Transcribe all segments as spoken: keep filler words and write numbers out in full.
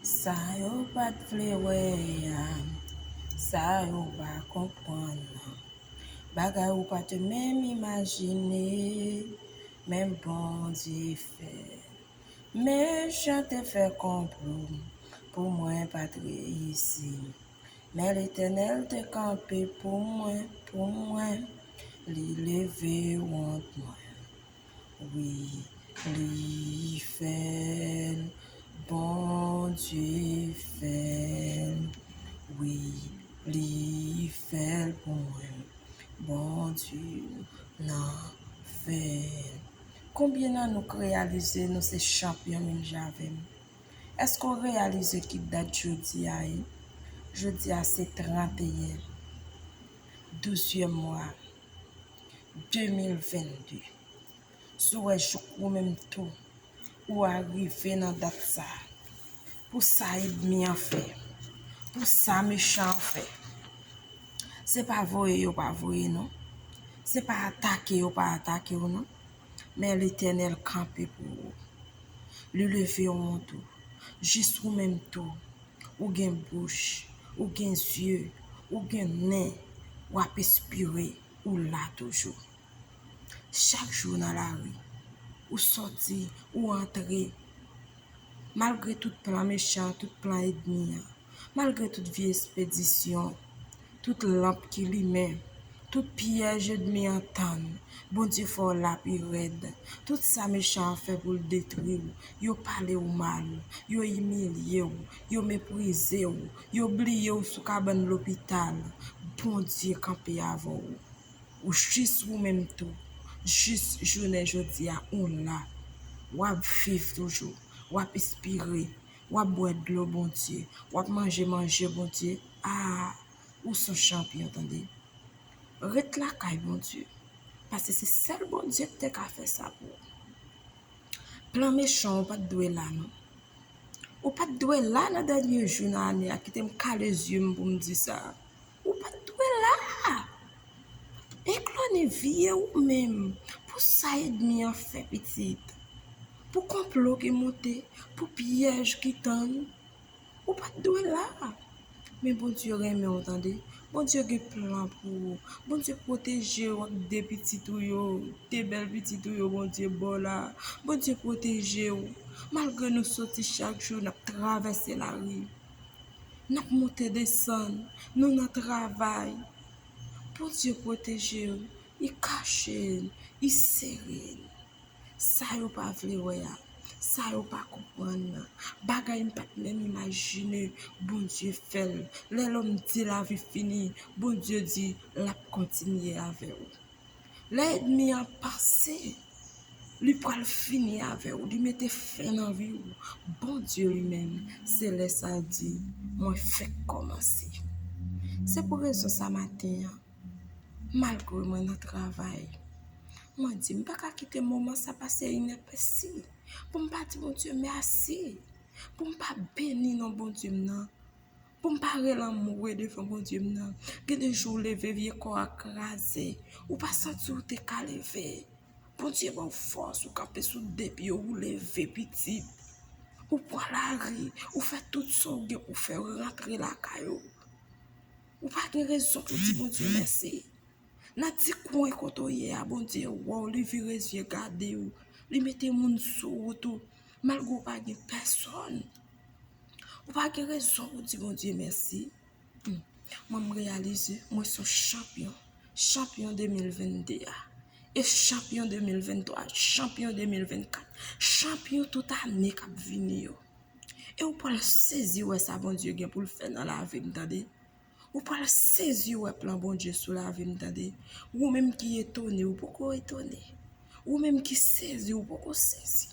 Sa yo pa t vle wè a, sa yo pa konprann nan. Bagay ou pa te menm imajine, men Bondye fè. Mechan te fè konplo pou mwen pa t reyisi. Men Letènèl te kanpe pou mwen, pou mwen. Li leve wont mwen. Wi, li fè l, Bondye fè l. Wi, li fè l pou mwen. Bondye nan fè l. Konbyen nan nou k reyalize nou se chanpyon menm jan avè m? Èske w reyalize ki dat jodi a ye? Jodi a se tranteyen douzyèm mwa de mil vennde. Si w wè jouk ou menm tou, ou arive nan dat sa a, pou sa ènmi an fè, pou sa mechan an fè, se pa voye yo pa voye non, se pa atake yo pa atake w non, men Letènèl kanpe pou ou. Li leve wont ou, jis ou menm tou, ou gen bouch, ou gen zye, ou gen nen, w ap espire, ou la toujou. Chak jou nan lari, ou sòti, ou antre. Malgre tout plan mechan, tout plan ènmi an, malgre tout vye espedisyon, tout lanp ki limen, tout pyèj ènmi an tann, Bondye fè w la pi rèd. Tout sa mechan an fè pou l detwi w, yo pale w mal, yo imilye w, yo meprize w, yo bliye w sou kabann lopital, Bondye kanpe avè w. Ou jis ou menm tou, jis jounen jodi a ou la, w ap viv toujou, w ap espire, w ap bwè dlo Bondye, w ap manje manje Bondye. A, ou se yon chanpyon tande. Ret lakay Bondye, paske se sèl Bondye ki te ka fè sa pou ou. Plan mechan ou pa t dwe la non. Ou pa t dwe la nan dènye jou nan ane a, kite m kale zye m pou m di sa. Ou pa t dwe la. Eklone vye ou menm pou sa ènmi an fè pitit, pou konplo ki moute, pou pyèj ki tann. Ou pa t dwe la. Men Bondye renmen w tande. Bondye gen plan pou ou. Bondye pwoteje w ak de pitit ou yo, de bèl pitit ou yo Bondye ba w la. Bondye pwoteje w. Malgre nou soti chak jou, n ap travèse lari. N ap monte desann. Nou nan travay. Bondye pwoteje w. Li kache n. Li sere n. Sa yo pa vle wè a, sa yo pa konprann nan, bagay m pa t menm imajine, Bondye fè l. Lè lòm di lavi fini, Bondye di l ap kontinye avè w. Lè ènmi an panse li pral fini avè w, li mete fen nan vi w, Bondye li menm, se lè sa l di, mwen fèk kòmanse. Se pou rezon sa maten an, malgre mwen nan travay, mwen di m pa ka kite moman sa pase inapèsi pou m pa di Bondye mèsi, pou m pa beni non Bondye m nan, pou m pa rele anmwe devan Bondye m nan. Gen de jou w leve vye kò a kraze, ou pa santi w te ka leve. Bondye ba w fòs, ou kanpe sou de pye w, ou leve pitit. Ou pran lari, ou fè tout sa w gen pou fè, ou rantre lakay ou. Ou pa gen rezon pou di Bondye mèsi. Nan ti kwen kote w ye a, Bondye wè w, li vire zye gade w, li mete moun sou wout ou, malgre w pa gen pèsòn. Ou pa gen rezon pou di Bondye mèsi. Hmm. Mwen, m reyalize, mwen se yon chanpyon. Chanpyon de mil vennde a. E chanpyon de mil venntwa, chanpyon de mil vennkat, chanpyon tout ane k ap vini yo. E w pral sezi wè sa Bondye gen pou l fè nan lavi m, tande. Ou pral sezi wè plan Bondye sou lavi m, tande. Ou menm ki etone, ou poko etone. Ou menm ki sezi, ou poko sezi.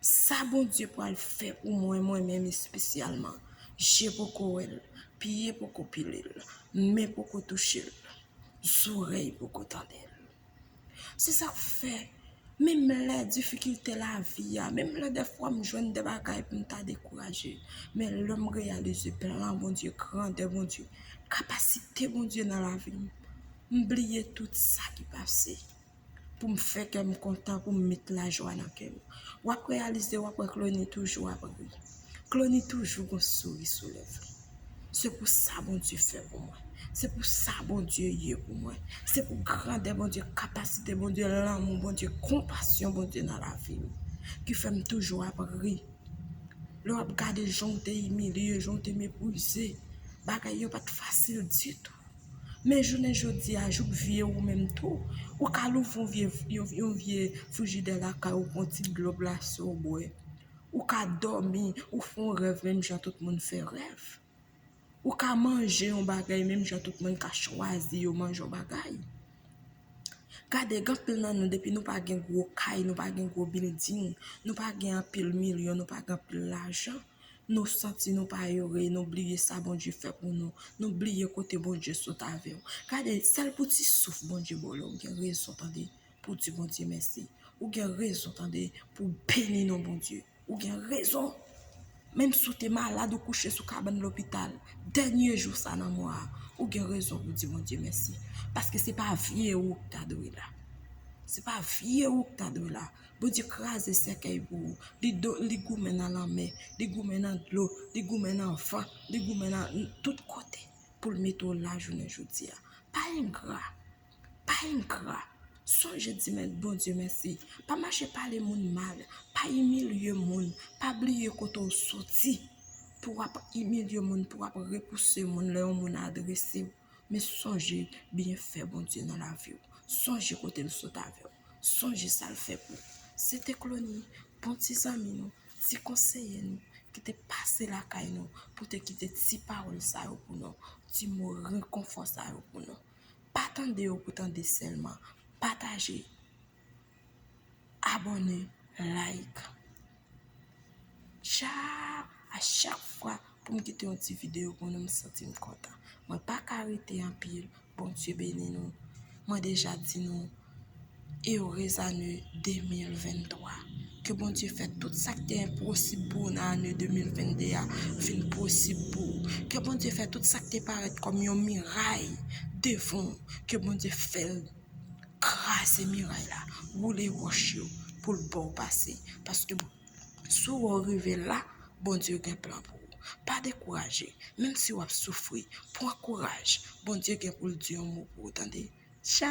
Sa Bondye pral fè pou mwen, mwen menm espesyalman, je poko wè l, pye poko pile l, men poko touche l, zòrèy poko tande l. Se sa k fè, menm lè difikilte lavi a, menm lè dèfwa m jwenn de bagay pou m ta dekouraje, men lè m reyalize plan Bondye, grandè Bondye, kapasite Bondye nan lavi m, m bliye tout sa ki pase. Pou m fè kè m kontan, pou m met lajwa nan kè m. W ap reyalize, w ap wè Clony toujou ap ri. Clony toujou gon souri sou lèv li. Se pou sa Bondye fè pou mwen. Se pou sa Bondye ye pou mwen. Se pou grandè Bondye, kapasite Bondye, lanmou Bondye, konpasyon Bondye nan lavi m ki fè m toujou ap ri. Lè w ap gade jan w te imilye, jan w te meprize, bagay yo pa t fasil ditou. Men jounen jodi a, jouk vye ou menm tou, ou ka louvri yon vye, yon, yon vye frijidè lakay ou, pran ti dlo glase w bwè. Ou ka dòmi, ou fè yon rèv menm jan tout moun fè rèv. Ou ka manje yon bagay menm jan tout moun ka chwazi yo manje yon bagay. Gade, gen anpil nan nou, depi nou pa gen gwo kay, nou pa gen gwo bilding, nou pa gen anpil milyon, nou pa gen anpil lajan, nou santi nou pa ere, nou bliye sa Bondye fè pou nou, nou bliye kote Bondye sot avè w. Gade, sèl pou ti souf Bondye ba w la, ou gen rezon, tande, pou di Bondye mèsi. Ou gen rezon, tande, pou beni non Bondye. Ou gen rezon. Menm si w te malad, ou kouche sou kabann lopital, dènye jou sa nan mwa a, ou gen rezon pou di Bondye mèsi. Paske se pa vye ou k ta dwe la. Se pa vye ou k ta dwe la. Bondye kraze sèkèy pou ou. Li do, li goumen nan lanmè, li goumen nan dlo, li goumen nan van, li goumen nan tout kote pou l mete w la jounen jodi a. Pa engra. Pa engra. Sonje di men Bondye mèsi. Pa mache pale moun mal. Pa imilye moun. Pa bliye kote w soti. Pou w ap imilye moun, pou w ap repouse moun lè yon moun adrese w. Men sonje byenfè Bondye nan lavi w. Sonje kote l sot avè w. Sonje sa l fè pou w. Se te Clony, bon ti zanmi nou, ti konseye nou, ki te pase lakay nou pou te kite ti pawòl sa yo pou nou, ti mo rekonfò sa yo pou nou. Pa tande yo pou tande sèlman. Pataje, abòne, like. Tcha! A chak fwa pou m kite yon ti videyo pou nou, m santi m kontan. Mwen pa ka rete anpil. Bondye beni nou. Mwen deja di nou, Heureuse année de mil venntwa. Ke Bondye fè tout sa k te enposib pou ou nan ane de mil vennde a vin posib pou ou. Ke Bondye fè tout sa k te parèt kòm yon miray devan w, ke Bondye fè l kraze miray la, woule wòch yo pou l ba w pase. Paske si w rive la, Bondye gen plan pou ou. Pa dekouraje, menm si w ap soufri, pran kouraj. Bondye gen pou l di yon mo pou ou, tande. Tcha!